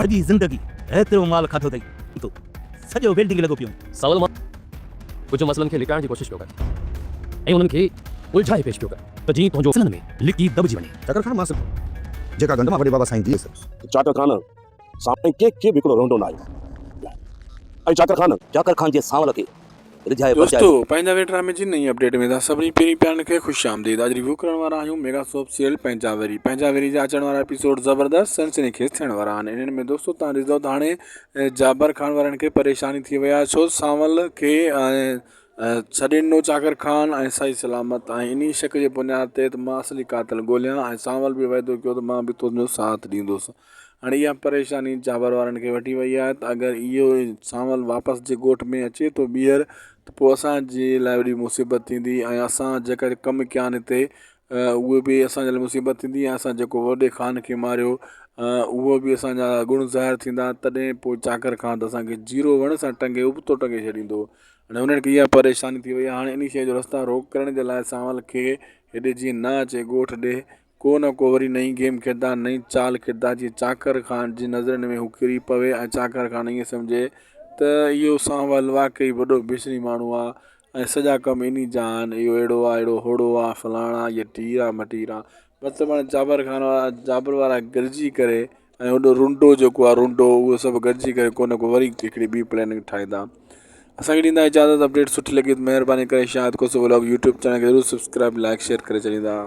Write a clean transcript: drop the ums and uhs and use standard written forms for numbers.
سڄي زندگي ايترو مال کاڌو اٿئي تو سڄو ويلڊنگ لڳو پيو. سانول مان ڪجهه مسئلن کي لڪائڻ جي ڪوشش پيو ڪر ۽ انهن کي الجهائي پيش پيو ڪر ته جيئن تنهنجو مسئلن ۾ لڪي دٻجي وڃي. چاڪر خان مان جيڪا ڳنڍ مان وڏي بابا سائين جي. چاڪر خان سان ڪنهن کي به هڪڙو رونڊو نه آيو ۽ چاڪر خان. چاڪر خان جي سانول کي رجهائي پرچائي دوستو پنهنجا وير ڊرامي جي نئين اپڊيٽ ۾ توهان سڀني پيرين پيارن کي خوش آمديد اڄ ريويو ڪرڻ وارا آهيون ميگا سوپ سيريل پنهنجا ويري پنهنجا ويري جا اچڻ وارا ايپيسوڊ زبردست سنسني خيز ٿيڻ وارا آهن انهن ۾ دوستو توهان ڏسندو ته هاڻي جابر خان وارن کي پريشاني ٿي وئي آهي ڇو سانول کي ڇڏي ڏنو چاڪر خان ۽ صحيح سلامت ۽ انهي شڪ جي بنياد تي ته مان اصلي قاتل ڳوليان ۽ سانول به وعدو ڪيو ته مان به تنهنجو ساٿ ڏيندس هاڻي اها پريشاني جابر وارن کي وٺي وئي آهي ته اگر اهو سانول واپس جي ڳوٺ ۾ اچي ٿو ٻيهر ته پوء اسان جي لاء وڏي مصيبت ٿيندي ۽ اسان جيڪا ڪم ڪيا آهن هتي اهي به اسان جي لاء مصيبت ٿيندي ۽ اسان جيڪو وڏي خان کي ماريو اهو به اسان جا گڻ ظاهر ٿيندا تڏهن پوء چاڪر خان ته اسان کي جيرو وڻ سان ٽنگي ابتو ٽنگي ڇڏيندو هاڻي انهن کي اها پريشاني ٿي وئي آهي هاڻي ان شيء جو رستا روڪ ڪرڻ جي لاء سانول کي هيڏي جيئن نه اچي ڳوٺ ڏي ڪو نه ڪو وري نئين گيم کيڏندا، نئين چال کيڏندا جيئن چاڪر خان جي نظرن ۾ هو ڪري پوي ۽ چاڪر خان ائين سمجهي ته اهو سانول واقعي وڏو بيشري ماڻهو آ ۽ سڄا ڪم انهي جا آهن اهو اهڙو آ اهڙو هوڙو آ فلاڻا اهي ٽير آ مٽير آ مطلب هاڻي جابر خان وارا جابر وارا گڏجي ڪري ۽ هوڏو رنڊو جيڪو آ رنڊو اهو سڀ گڏجي ڪري ڪو نه ڪو وري هڪڙي ٻي پلاننگ ٺاهيندا اسان کي ڏيندا اجازت اپڊيٽ سٺي لڳي ته مهرباني ڪري Shahid Khoso vlog YouTube channel کي ضرور سبسڪرائب لائڪ شيئر ڪري ڇڏيندا.